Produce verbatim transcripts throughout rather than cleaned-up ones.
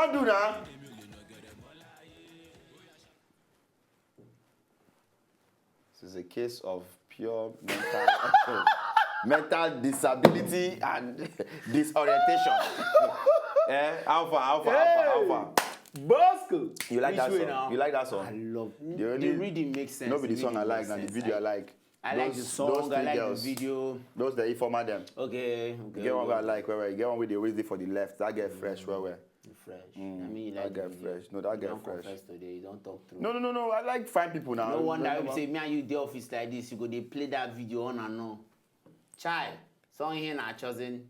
Don't do that. This is a case of pure mental, mental disability and disorientation. Eh? How far? How far? How far? How far? Bosco! You like that song? You like that song? I love the, the rhythm makes sense. No be the song I like, na the video I like. I like the song, I like the video. Those the informer them. Okay, okay. You get one wey I like, well, well. You get one wey dey always dey for the left. That girl fresh, well, well. Fresh. Mm, I mean, you like that girl fresh. No, that girl fresh. You don't confess today. You don't talk true. No, no, no, no. I like fine people now. No wonder you say me and you dey office like this. You go dey play that video on and on. Chai, song here na chosen.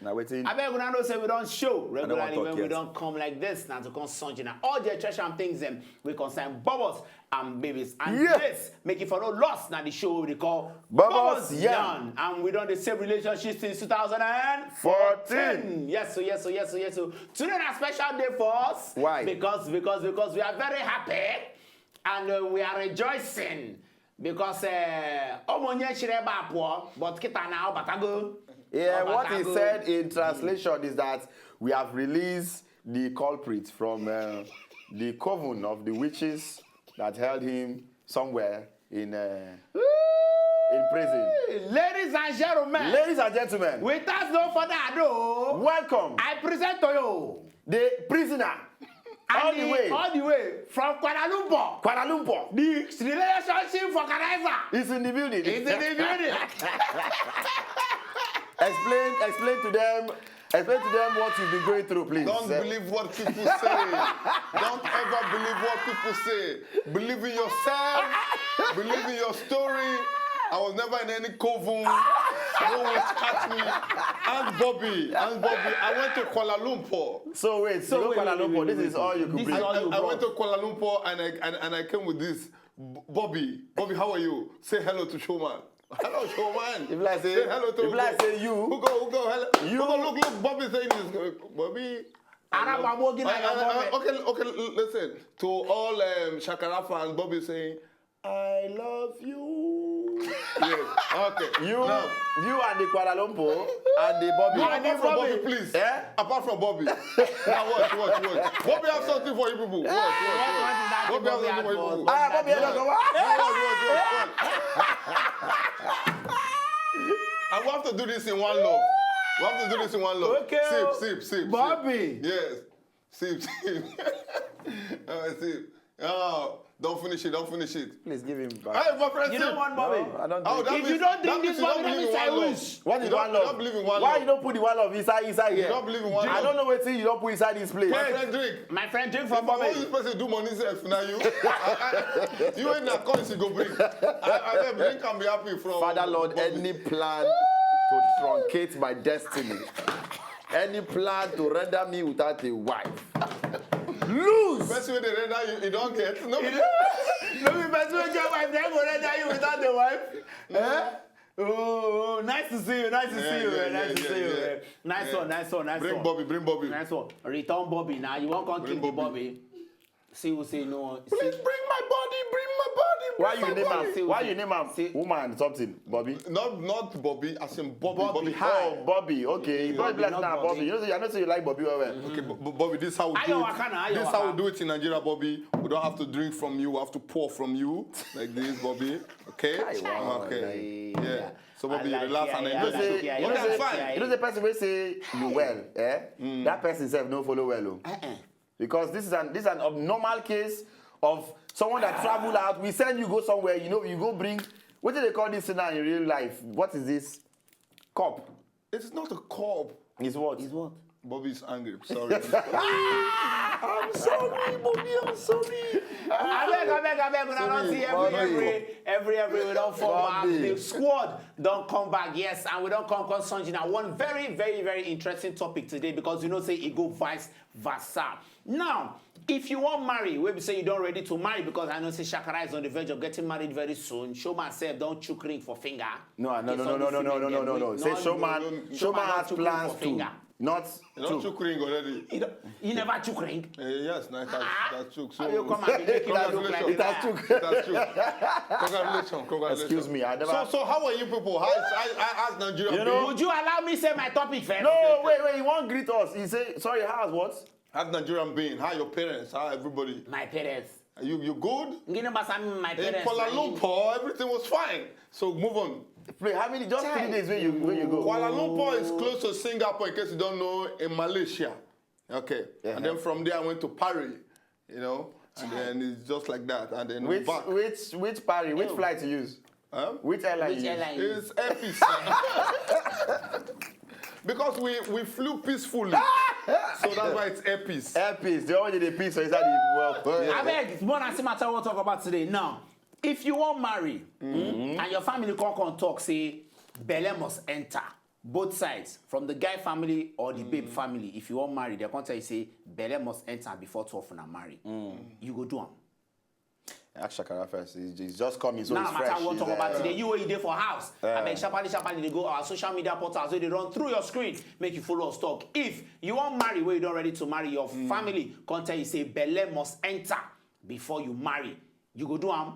Now waiting. I beg una know say we don't show regularly when we don't come like this. Now to come sunshine. All the trash and things them we concern bubbles and babies. And yes, make it for no loss. Now the show we call Bubbles Yarn. And we don't the same relationship since two thousand fourteen. Yes, so yes, so yes, so yes, so today na special day for us. Why? Because, because, because we are very happy and uh, we are rejoicing because uh, Omonye Shireba poor, but Kita now Batago. Yeah, what he said in translation is that we have released the culprit from uh, the coven of the witches that held him somewhere in uh, in prison. Ladies and gentlemen, ladies and gentlemen, without no further ado, welcome. I present to you the prisoner. All the way. All the way from Kuala Lumpur. Kuala Lumpur. The relationship for Kanaiza is in the building. It's in the building. Explain, explain to them. Explain to them what you've been going through, please. Don't believe what people say. Don't ever believe what people say. Believe in yourself. Believe in your story. I was never in any coven. No one catch me. And Bobby, and Bobby, I went to Kuala Lumpur. So wait, so you go Kuala Lumpur. This is all you could bring. I, I went to Kuala Lumpur and I and, and I came with this. Bobby, Bobby, how are you? Say hello to Showman. Hello, Showman. If I say, say hello to, if I say you, who go, who go, hello, you who go, look, look, Bobby saying this. Bobby. Arab Abogi na your Bobby. Okay, okay, listen. To all um, Shakara fans, Bobby saying, I love you. Yes. Okay. You, now, you and the Kuala Lumpur and the Bobby. No, apart from Bobby, please. Eh? Apart from Bobby. Now watch, watch, watch. Bobby have something for you people. Watch, watch, watch. Bobby have something for you people. Ah, Bobby has something. Watch, watch, watch, watch. And we have to do this in one love. We have to do this in one love. Okay. Sip, sip, sip. Bobby. Yes. Sip, sip. All right, sip. Oh, don't finish it, don't finish it. Please give him back. Hey, my friend, you don't want Bobby? No, I don't. Oh, if you don't drink this Bobby, that means I wish. What is one love? You don't believe in one love. Why you don't put the one love inside, inside here? You don't believe in one love. I don't know what thing you don't put inside this plate. My friend, drink. My friend, drink for Bobby. If this person do money self, now you. You ain't that coins you go bring. I, I drink and be happy from Father Lord, any plan to truncate my destiny. Any plan to render me without a wife? Lose! Person wey dey render you, you don't get. No, no be person wey get wife, dem go render you without a wife. Eh? Oh, nice to see you, nice to see you, nice to see you. Nice one, nice one, nice one. Bring Bobby, bring Bobby. Nice one. Return Bobby now. You won't come kill the Bobby. See who say no. Please bring my body, bring my body. Why you name am? Why you name am? Woman something, Bobby. Not not Bobby. As in Bobby. Bobby. Oh, Bobby. Okay. Bobby, not Bobby. You know, I know say you like Bobby well well. Okay, but Bobby, this is how we do it. This is how we do it in Nigeria, Bobby. We don't have to drink from you. We have to pour from you like this, Bobby. Okay. Okay. Yeah. So Bobby, relax and enjoy. You know, say, you know, the person wey say you well, eh? That person self no follow well o. Because this is an this is an abnormal case of someone that travel out. We send you go somewhere, you know, you go bring. What do they call this thing now in real life? What is this? Cup. It's not a cup. It's what? It's what? Bobby is angry. Sorry. I'm sorry, Bobby. I'm sorry. Abeg, abeg, abeg. Una don see every, every, every, every. We don form back. The squad don come back, yes, and we don come come Sanji. Now, one very, very, very interesting topic today because you know say e go vice versa. Now, if you wan marry, wey be say you don ready to marry, because I know say Shakara is on the verge of getting married very soon. Show myself don chook ring for finger. No, no, no, no, no, no, no, no, no, no. Say Showman, Showman has plans to not chook ring already. You never chook ring? Eh, yes, no, it has, it has chook. So you come and make it look like it has chook. It has chook. Congratulations, congratulations. Excuse me, I never. So, so how are you people? How is, how, how, how's Nigeria? You know, would you allow me say my topic first? No, wait, wait. He won't greet us. He say, sorry, how's what? How's Nigerian being? How your parents? How everybody? My parents. You you good? Ngini Basami, my In parents. Kuala Lumpur, everything was fine. So move on. Play how many, just three days where you where you go? Kuala Lumpur is close to Singapore, in case you don't know, in Malaysia. Okay. Yeah. And then from there I went to Paris, you know, and then it's just like that. And then Which back. Which which Paris? Which flight you use? Huh? Which airline? Which you use? Airline? It's Air Peace. Because we we flew peacefully, so that's why it's Air Peace. Air Peace. The only the peace is that you well. Abeg, more than see matter we talk about today. Now, if you wan marry, mm, and your family come come talk say belle must enter, both sides, from the guy family or the babe family, if you wan marry, dem come tell you say belle must enter before two of una marry. You go do am? Ask Shakara first. He's he's just coming, so Now it's matter fresh. we wan He's, talk about uh, today. You wey you dey for house, abeg sharparly sharparly dey go our social media portals wey dey run through your screen, make you follow us talk. If you wan marry, wey you don ready to marry, your family come tell you say belle must enter before you marry, you go do am?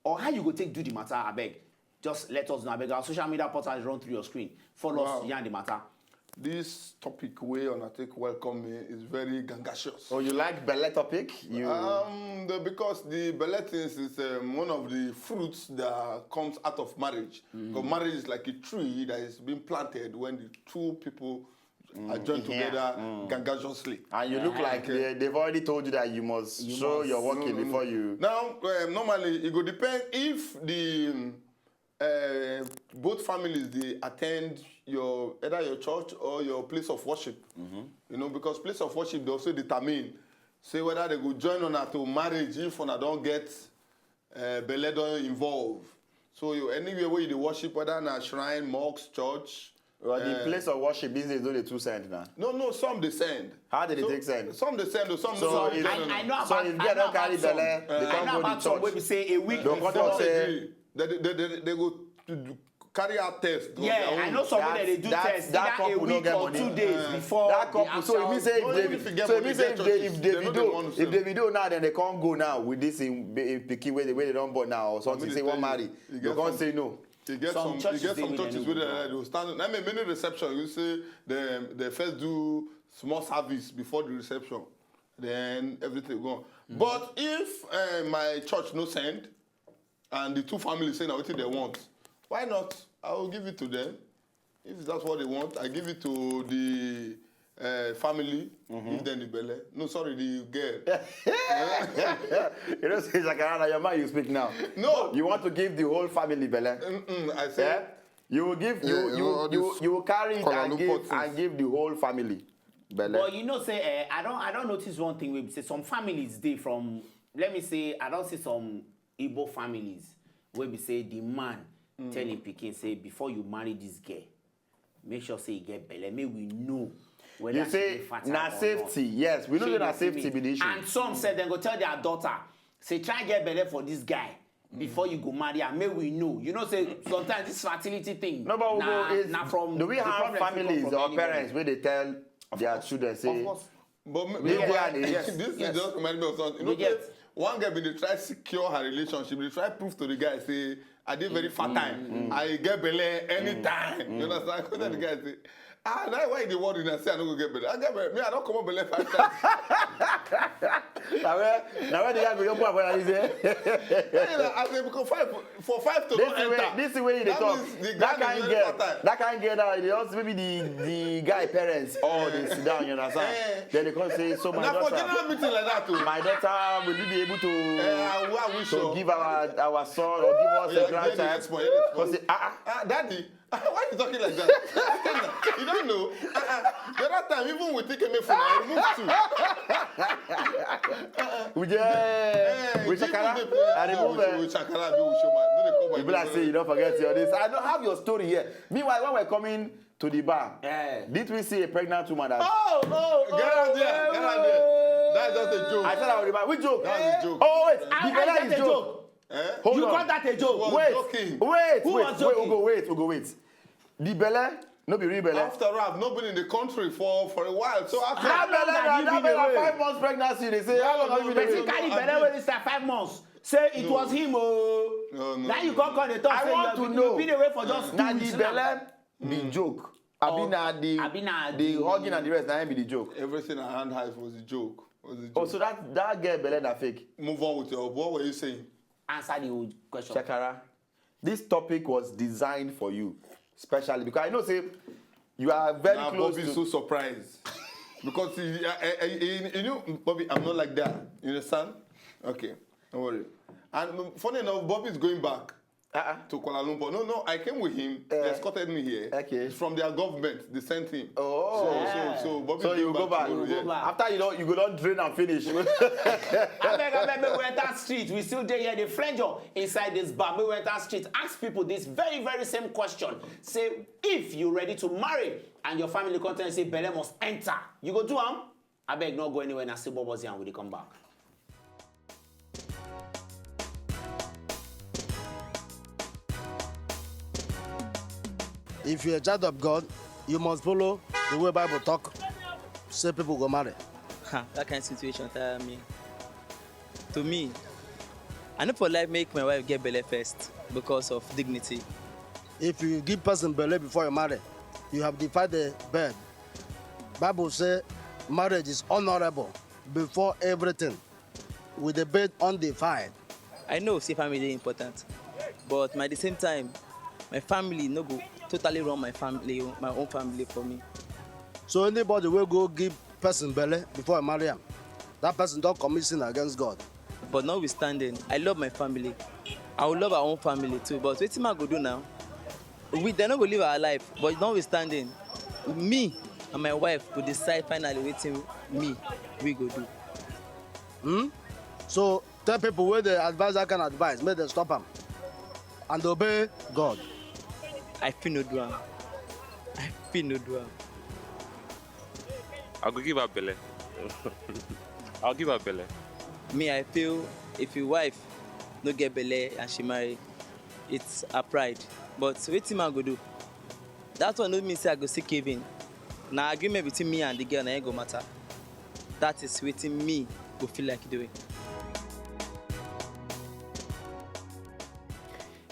Or how you go take do the matter, abeg? Just let us know, abeg. Our social media portals run through your screen. Follow us, Wow. yarn the matter. This topic wey una take welcome me is very gangacious. Oh, you like belle topic? You Um, the, because the belle things is um, one of the fruits that comes out of marriage. Because marriage is like a tree that is being planted when the two people are joined Yeah. together gangageously. and you look like Okay. they, they've already told you that you must You show must. your working No, no, no. before you. Now, um, normally it go depend if the um, uh, both families they attend your, either your church or your place of worship. You know, because place of worship they also determine say whether they go join una to marriage if una don't get uh, belle don involve. So you, anywhere where you dey worship, whether na shrine, mosque, church. Well, the uh, place of worship these days no dey too send now. No, no, some they send. How did they So, take send? Some they send, or some So don't if- send. I, I know So about, if I they know don't carry about some. belle, they I can't know go about to some wey church. Be say a week They go before. talk say- They, they, they, they go to do- carry out test. Yeah, I know some That- wey dem dey do that- test that either a couple no week get or money. Two days Uh, before That the couple, so if actual you say if Only they, if you get so if money, you say get if churches. they, if They no dey Davido, want if to. Davido now then they can't go now with this in, in pikin where they where they don't born now or something. They Say tell one you, marry, you you get can't some- say no. You get Some some, churches you get dey some with churches them. Where they, they will stand. I mean, many reception. You say they they first do small service before the reception, then everything go on. But if uh, my church no send, and the two families say na wetin they want, why not? I will give it to them. If that's what they want, I give it to the uh, family. Give them the belle. No, sorry, the girl. You know, say Shakara, na your man you speak now. No. You want to give the whole family belle. Mm-mm, I say Yeah? You will give you Yeah, you all you, this you will carry it Kuala and Lumpur give things. And give the whole family belle. But you know, say eh, I don't, I don't notice one thing. Wey be say some families dey from, let me say, I don't see some Igbo families wey be say the man tell him pikin say before you marry this girl, make sure say you get belle. Make we know whether You she say dey fertile na or safety. Not. Yes, we know Shey say na you see safety me? Be the issue. And some say dem go tell their daughter say try get belle for this guy before you go marry am. Make we know. You know say sometimes this fertility thing. No, but we na, go is, na from do we the have problem fit come families from or anybody. Parents where they tell their children say Of course. But me- This meanwhile, one is- this Yes. Just remind me of something. You know, We get. One girl been dey try secure her relationship, dey try prove to the guy say I dey very fertile. I get belle anytime. You understand? Because the guy say, ah, that's why they worry now. Say I no go get belle. I get belle. Me, I don't come up belle five times. Now where now where the guy go your boy when I say You know, I say because five for five to this not is where enter. This is where you dey That talk. means the That guy kind is girl, very fertile. That kind girl now they also maybe the the guy parents all they sit down. You understand? Eh. Then they come say so my Now for daughter, general meeting like that too. My daughter, will you be able to Eh, I, I wish to so. Give our our son or give us Yeah, a get the grandchild? next one, get the next Come one. Say ah ah. Ah, daddy, why you talking like that? You don't know. Uh-uh. The other time, even with T K M F, I removed two. We just Eh, we give Shakara. me the- I remove With it. Shakara, be with your man. No, they come You be like say you don't forget your this. I don't have your story here. Meanwhile, when we're coming to the bar, Eh. Did we see a pregnant woman? That Oh, oh, Get out there. Get out there. That's just a joke. I said I would remind. Which joke? That's a joke. Oh wait, I, the belle I is get a joke. Joke. Eh? Hold You on. Got that a joke. Was Wait, joking. Wait, Who wait, was wait, joking? Ugo, wait, Ugo, wait. The belle, no be real belle. After all, I've not been in the country for, for a while. So after How That belle long na- have you that been belle na away? Five months pregnancy. They say how long have you been Person away? Carry belle wey this time five months. Say it was him. Oh, No, no, now you no, come come dey talk. I Say want you to have know. Been away for just two Na weeks the now. Belle be joke. Abi na the Abi na the the- hugging and the rest na him be the joke. Everything around her was a joke. Was a joke. Oh, so that that girl belle na fake. Move on with your. What were you saying? Answer the old question. Shakara, this topic was designed for you, specially because I know say you are very Now close Bobby to. is so surprised because he, I, I, he, he knew Bobby. I'm not like that. You understand? Okay, don't worry. And um, funny enough, Bobby is going back Uh-uh. to Kuala Lumpur. No, no, I came with him. They Eh. escorted me here. Okay. It's from their government. They sent him. Oh. So, so, so Bobby So is you going go back. to- You go yeah. back. After you don't, you go don't drain and finish. Abeg, abeg, make we enter street. We still dey here, the flenjo inside this bar. Make we enter street. Ask people this very, very same question. Say, if you ready to marry and your family come tell you say belle must enter, you go do am? Abeg, no go anywhere. Na still Bobos and we dey come back. If you're a child of God, you must follow the way Bible talk. Say people go marry. Ha, that kind of situation tire me. To me, I no for like make my wife get belle first because of dignity. If you give person belle before you marry, you have defied the bird. Bible say marriage is honorable before everything. With the bed undefiled. I know say family dey important, but at the same time, my family no go totally run my family, my own family for me. So anybody will go give person belle before I marry him, that person don't commit sin against God. But notwithstanding, I love my family. I will love our own family too. But wetin I go do now? We they no go live our life. But notwithstanding, me and my wife go decide finally wetin me we go do. So tell people where the advisor can advise, make them stop him and obey God. I feel no do am. I feel no do am. I go give her belle. I'll give her belle. Me, I feel if your wife no get belle and she marry, it's her pride. But wetin I go do? That one no mean say I go still cave in. Na agreement between me and the girl na e go matter. That is wetin me go feel like doing.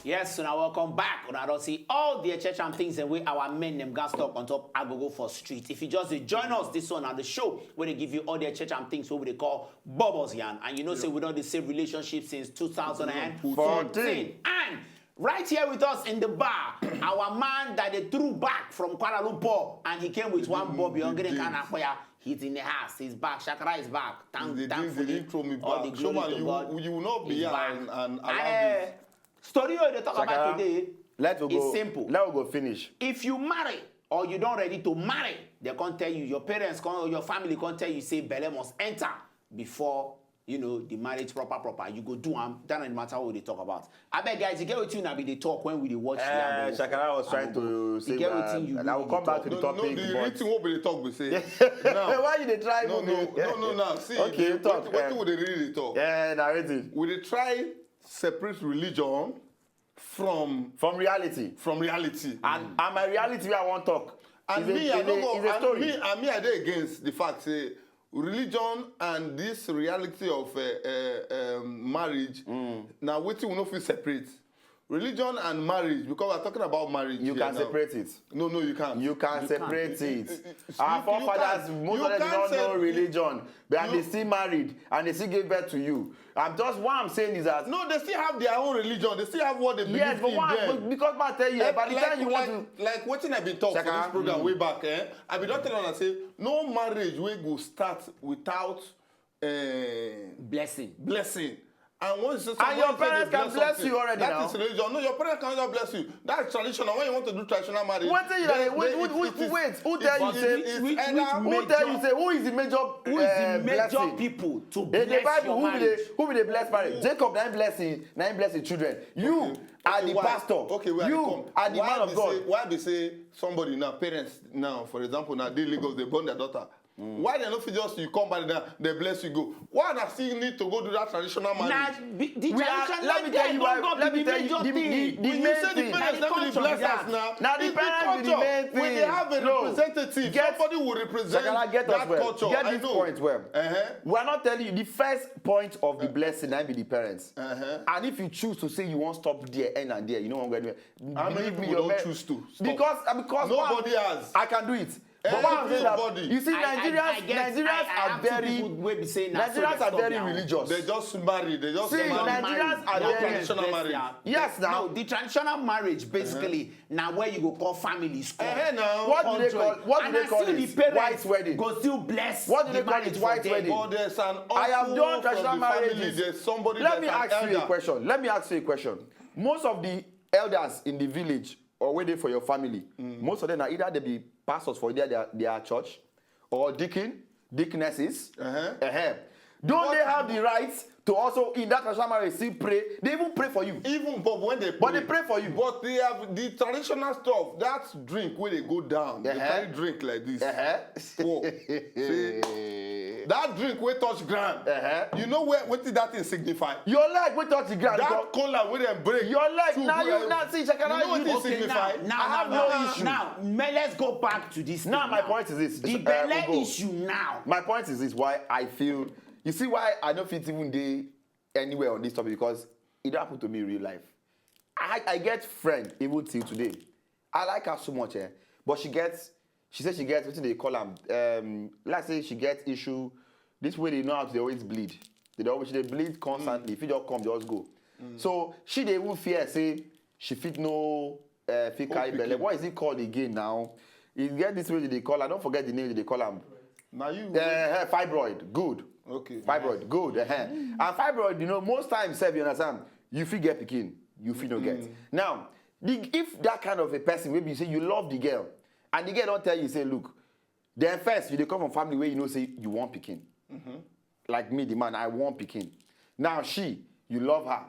Yes, so now welcome back. Una don see all the church and things and we our men them gas talk on top Agogo for street. If you just dey join us, this one at the show where they give you all the church and things what we dey call Bubbles Yarn. And you know say we don't dey save relationship since two thousand and fourteen. And right here with us in the bar, our man that they threw back from Kuala Lumpur and he came with one Bobby Ongere Kanakoya. He's in the house. He's back. Shakara is back. Thank, They didn't, they thankfully, didn't throw me all the back. glory Showman, to you, God. you will not be He's here back. and, and allow And, this. uh, story wey dey talk about Shakara, today let we is go. Simple. Let we go finish. If you marry or you don't ready to marry, they can't tell you, your parents can't, or your family can't tell you, say belle must enter before you know the marriage proper proper. You go do am. That no matter what they talk about. I beg guys, you get what you now be the talk when we dey watch. Uh, Shakara was trying to say you get that, wetin you and I will really come back to dey the talk. No, no, topic. the But reason what we dey talk be say. Now, why you dey try no, move no, me? No, no, now see, Okay, the, talk, what, what eh. we dey really dey talk. Yeah, narrative. We dey try separate religion from From reality. from reality. And, and my reality where I want talk. And Is a- me, I is don't a- go. is a And story. me, and me, I dey against the fact say religion and this reality of uh, uh, um, marriage. Now, wetin we no fit separate. Religion and marriage, because we're talking about marriage. You here can now. separate it. No, no, you can't. You can You separate can't. it. You- you- Our you forefathers, can't. most You of them did can't not know say- religion, but and they You- still married and they still gave birth to you. I'm just what I'm saying is that No, they still have their own religion. They still have what they believe yes, but in. what? Them. Because man tell you, Like, by the like, time you like, want to like wetin I been talk for Shaka, this program mm. way back, eh? I been don tell una say no marriage wey go start without eh, Blessing. blessing. And once you And your parents can bless you already that now. Is religion. No, your parents cannot bless you. That's traditional. When you want to do traditional marriage, Wetin you then like? Who- they- who- it- who- it is- wait, who it- tell you it- say- it's Which- either- which- Who tell you say who is the major? Who is uh, the major blessing? people to In the bless Bible, your who be marriage? the who be the blessed parent? Jacob na him bless him, na him bless his children. You Okay, are okay, the why? pastor. Okay, where I You come. are the Why man of be God. Say, why be say somebody now, parents now, for example, now they Lagos, they born their daughter. Why they no fit just, you come by now, they bless you, go? Why I still need to go do that traditional marriage? The traditional, let me tell you why. Let me tell you the, the, the, the main thing. The culture be that. Now the parents be the main thing. We have a representative. Somebody will represent that culture. Get this point well. We are not telling you the first point of the blessing. That be the parents. And if you choose to say you won't stop there and and there, you know, I'm going to. How many people don't choose to stop? Because because nobody has. I can do it. But what I'm saying that, you see, Nigerians, Nigerians are very, Nigerians are very religious. They just marry. They just see, Nigerians are very traditional marriage. Yes, now. No, the traditional marriage basically now where you go call families. What do they call? What do they call it? White wedding. Go still bless. What do they call it? White wedding. But there's an uncle from the family. There's somebody. Let me ask you a question. Let me ask you a question. Most of the elders in the village or waiting for your family, most of them are either they be pastors for their, their, their church, or deacon, deaconesses. Uh-huh. Don't they have the right to also in that traditional marriage still pray? They even pray for you. Even but when they pray, but they pray for you. But they have the traditional stuff. That drink where they go down, they carry drink like this. Whoa. See, that drink wey touch ground. You know where, what did that thing signify? Your leg wey touch the ground. That collar wey dem break. Your leg. Now you now see, Shakara, you know what it signify? Now, I have no issue. Now, let's go back to this. Now my point is this. The belle issue now. My point is this: why I feel, you see why I don't fit even dey anywhere on this topic, because it don't happen to me in real life. I I get friend even till today. I like her so much, eh? But she gets, she says she gets wetin they call am. Um, let's say she gets issue. This way they know how to always bleed. They always, they bleed constantly. If you don't come, just go. So she they even fear say she fit no uh, fit carry belle. What is it called again now? You get this way they call. I don't forget the name they call am. Now you. Uh, fibroid. Good. Okay. Fibroid. Good. Uh-huh. And fibroid, you know, most times, sef, you understand, you fit get pikin, you fit no get. Now, the, if that kind of a person, maybe you say you love the girl, and the girl don't tell you, say, look, then first, you dey come from family where you know say you want pikin. Like me, the man, I want pikin. Now she, you love her,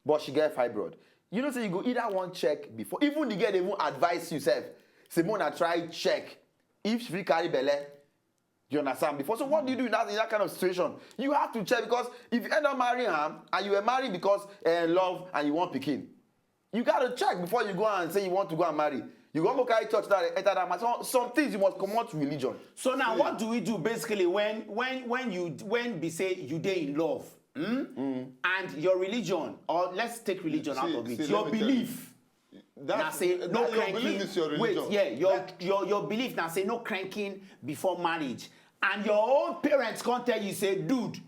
but she get fibroid. You know say you go either one check before, even the girl dey even advise you sef. Say, "Mona, try check if she fit carry belle." You understand? Before, so what do you do in that, in that kind of situation? You have to check, because if you end up marrying her and you were married because uh, love and you want pikin, you got to check before you go and say you want to go and marry. You go go carry church now, enter that man. So some things you must come out religion. So now, what do we do basically when when when you when be say you dey in love, hmm? And your religion, or let's take religion out of it, your belief. That's, na say no cranking. Wait, yeah, your your your belief na say no cranking before marriage, and your own parents come tell you say, dude,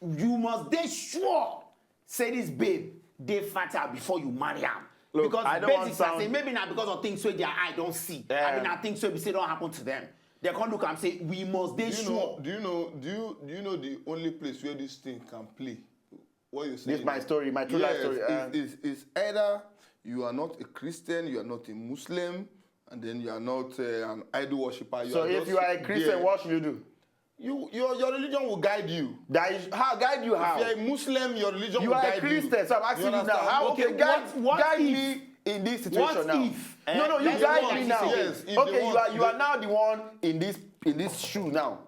you must dey sure say this babe dey fertile before you marry am. Look, because I don't basics na say maybe na because of things wey their eye don see. I mean, na things wey be say don happen to them. They come look am say we must dey sure. Do you know? Do you do you know the only place where this thing can play? What you saying? This is my story, my true life story. It's, it's, it's either you are not a Christian, you are not a Muslim, and then you are not uh, an idol worshipper. So if you are a Christian, what should you do? You, your, your religion will guide you. That is how guide you how? If you're a Muslim, your religion will guide you. You are a Christian, so I'm asking you now. How okay, guide, guide me in this situation now. No, no, you guide me now. Okay, you are you are now the one in this in this shoe now.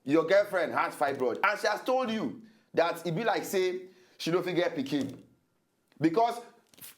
Your girlfriend has fibroid, and she has told you that it be like say she no fit get pikin because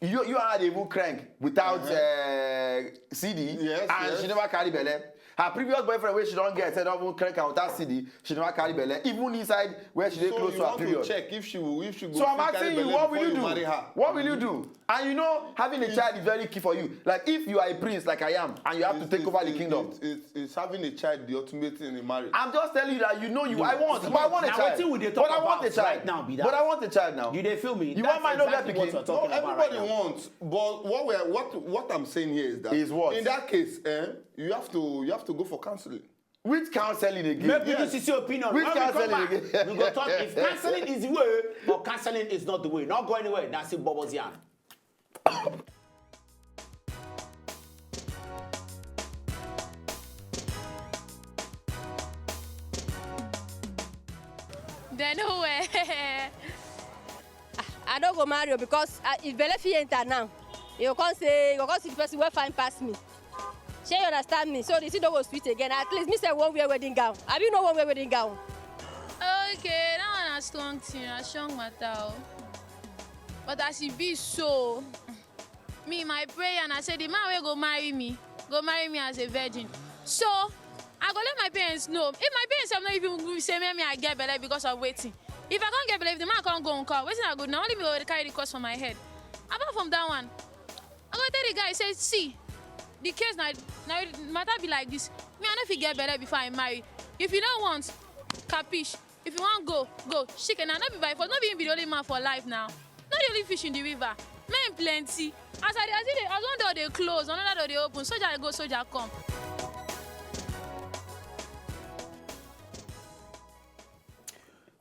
you you and her dey even crank without uh, C D, and she never carry belle. Her previous boyfriend wey she don get sef don even crank am without C D, she never carry belle. Even inside where she dey close to her period. So you want to check if she will, if she go fit carry belle before you marry her. So I'm asking you, what will you do? What will you do? And you know, having a child is very key for you. Like if you are a prince like I am, and you have to take over the kingdom. It's, it's, it's having a child the ultimate thing in marriage. I'm just telling you that you know you. I want, but I want a child. But I want a child. But I want a child now. You dey feel me? You want my no get pikin? No, everybody wants. But what we what what I'm saying here is that is what? In that case, eh, you have to you have to go for counseling. Which counseling again? Make we do C C opinion. Which counseling again? We go talk if counseling is the way or counseling is not the way. Not go anywhere. That's it, Bubbles Yarn. They know where. I don't go marry because uh, if belle fit enter now, you go come say you go come see the person wey fine pass me. Shey Shey you understand me? So the thing no go sweet again. At least me sef wan wear wedding gown. Abi you no wan wear wedding gown? Okay, that one na strong thing, na strong matter o. But as e be so, me, my prayer na say the man wey go marry me, go marry me as a virgin. So I go let my parents know. If my parents sef no even gree say make me I get belle because of wetin, if I come get belle, if the man come go nko, wetin I go do? Na only me go dey carry the cross for my head. Apart from that one, I go tell the guy say, see, the case na, na matter be like this. Me, I no fit get belle before I marry. If you no want, capiche. If you wan go, go. Shike na, no be by force. No be him be the only man for life now. No the only fish in the river. Men plenty. As I dey, as e dey, as one door dey close, another door dey open. Soldier go, soldier come.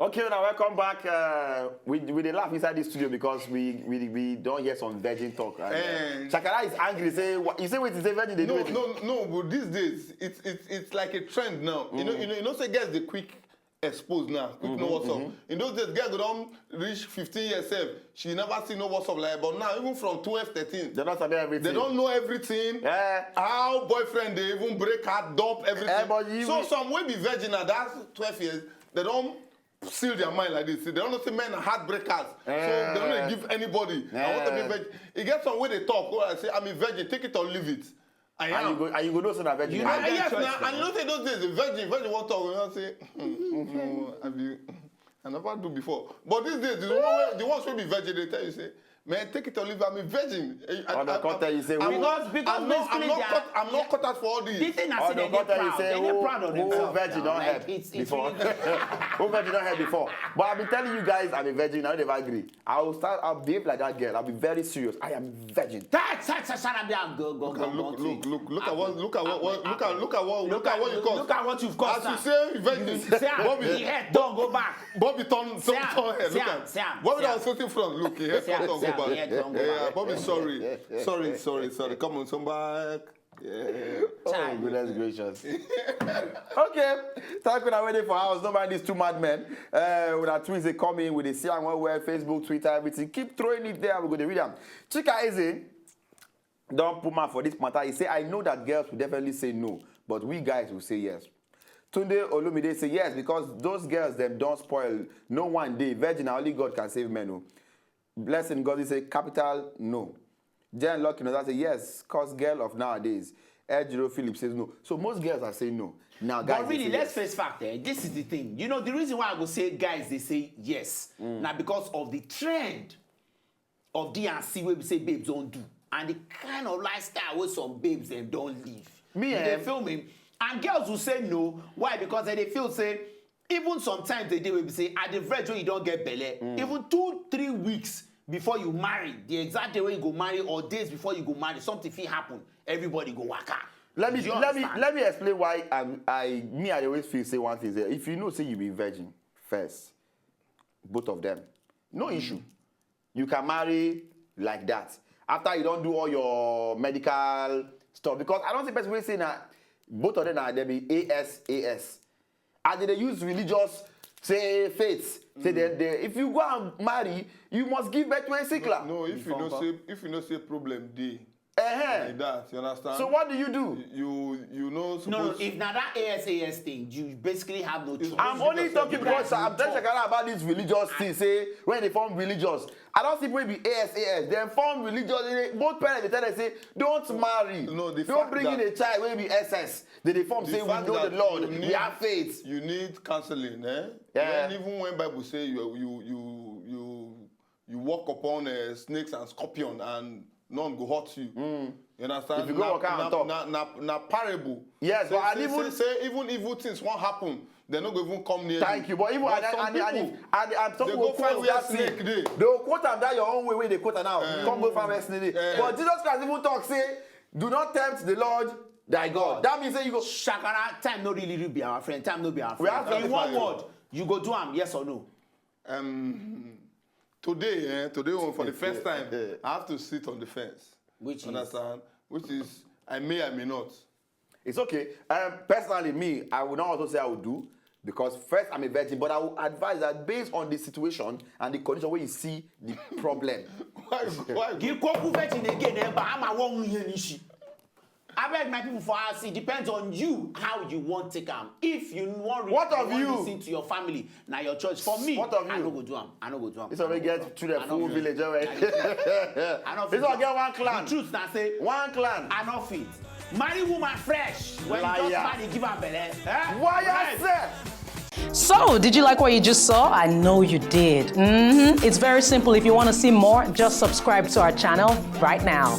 Okay, now welcome back. Uh, we we dey laugh inside this studio because we we we don hear some virgin talk. And, uh, Eh. Shakara is angry. Say what, you say wait, say virgin dey do No, wetin? No, no, but these days it's it's it's like a trend now. You know, you know, you know, say girls dey quick expose now, quick know what's up. In those days, girl go don reach fifteen years sef, she never see no what's up like. But now, even from twelve, thirteen, They don sabi everything. They don know everything. Eh. How boyfriend dey even break her, dump everything. Eh, but you So will- some wey be virgin at that twelve years, they don seal their mind like this. They don know say men are heartbreakers. So they no dey give anybody. I want to be Eh. virgin. E get some wey dey talk. Oh, I say, I'm a virgin. Take it or leave it. I And am. You go and you go know say na virgin. You Ah, no get yes, choice na, now. And you know say those days the virgin, virgin wan talk, you know say, no, I be, I never do before. But these days, the, one wey, the ones wey be virgin, they tell you say, man, take it or leave it, I'm a virgin. I, I, Or they I, come tell you say, I'm who- not, Because- because I'm not, I'm basically not they are- cut, I'm not cut out for all This these. thing na Or say they they go dey tell you proud. say, They dey who- proud of who themselves. virgin Now. don Like, help it's, it's before? really- Who virgin don help before? But I've been telling you guys, I'm a virgin. I never agree. I will start. I'll behave like that girl. I'll be very serious. I am virgin. That such a shut up there. Go go go Look, go. look, look, look, look at what, look at what, what, look at, look at what, look at what you caused. Look at what you've caused As you now. say, virgin. See am, Bobby, the head don go back. Bobby turn, turn, See am, turn head. see Look am, at see am, Bobby see that am. was sitting front. Look, he head See am, turn, turn see go am, back. he head turn go Yeah, back. Bobby, sorry, sorry, sorry, sorry. Come on, come back. Yeah. Oh, goodness gracious. Okay, thank you now waiting for hours. Don't mind these two madmen. Uh, with our tweets, they come in with the C M well, Facebook, Twitter, everything. Keep throwing it there. We're going to read them. Chika Eze, don't put mouth for this matter. He say, I know that girls will definitely say no, but we guys will say yes. Tunde Olumide say yes because those girls them don't spoil. No one day virgin, only God can save men. Oh. Blessing God is a capital no. Jen Lucky Noza say yes, cause girl of nowadays. Ejiro Philip says no. So most girls are saying no. Now, guys, But they really, say let's yes. Face fact. Eh? This is the thing. You know, the reason why I go say guys, they say yes. Now because of the trend of D and C wey be say babes don do and the kind of lifestyle wey some babes dem don live. Me, You eh? Dey feel me? And girls will say no. Why? Because dem dey feel say even sometimes they dey wey be say at the verge wey you don get belle, even two, three weeks before you marry, the exact day wey you go marry or days before you go marry, something fit happen. Everybody go waka. Let me Do you let me understand? Let me explain why I'm, I me I always feel say one thing is that if you know say you be virgin first, both of them, no issue. You can marry like that after you don't do all your medical stuff because I don't see person wey say na both of them na they be A S A S. And they dey use religious say faith say they, they if you go and marry you must give birth to a sickler. No, if you Before know God. Say if you know say problem dey Uh-huh. like that, you understand? So what do you do? You you know No, no. suppose If na that A S A S thing, you basically have no choice. I'm only talking because I'm telling Shakara about this religious thing. Say when they form religious, I don't see people be A S A S. Then form religious. They- Both parents they tell them say don't marry. No, the Don't fact bring in that- a child wey be S S. They they form The say we fact know the that Lord, you we need- have faith. You need counseling, eh? Yeah. When, even when Bible say you you you you you walk upon uh, snakes and scorpion and none go hurt you. You understand? If you go na, walk out na, on top. na, na, na parable. Yes, say, but I say, even- say, say even evil things won't happen. They no go even come near Thank you, but even and, some and, and, people, and, and some they people go find quote where that thing. Snake dey. They will quote am that your own way wey they quote am now. Come go find where Snake dey. Eh. But Jesus Christ even talk say, do not tempt the Lord thy God. That means say you go. Shakara, time no really, really be our friend. Time no be our We friend. have In one time. Word, you go do am, yes or no? Um, today, eh, today one for the first time, I have to sit on the fence. Which is Understand? Which is I may, I may not. It's okay. Um, personally, me, I would not also say I would do because first I'm a virgin, but I would advise that based on the situation and the condition where you see the problem. Why? Why? Kì í kó kú virgin again, eh, but I'm a one year nishi. Abeg, my people for house, it depends on you how you wan take am. If you wan re- What of wan you? Listen to your family, na your choice. For me, What of I you? No go do am. I no go do am. This one wey get children I no full fit. village, all right? I no fit This do one am. Get one clan. The truth na say One clan. I no fit. Marry woman fresh when Liar. Just marry give am belle. Eh? Why Right. Yourself? So, did you like what you just saw? I know you did. hmm It's very simple. If you want to see more, just subscribe to our channel right now.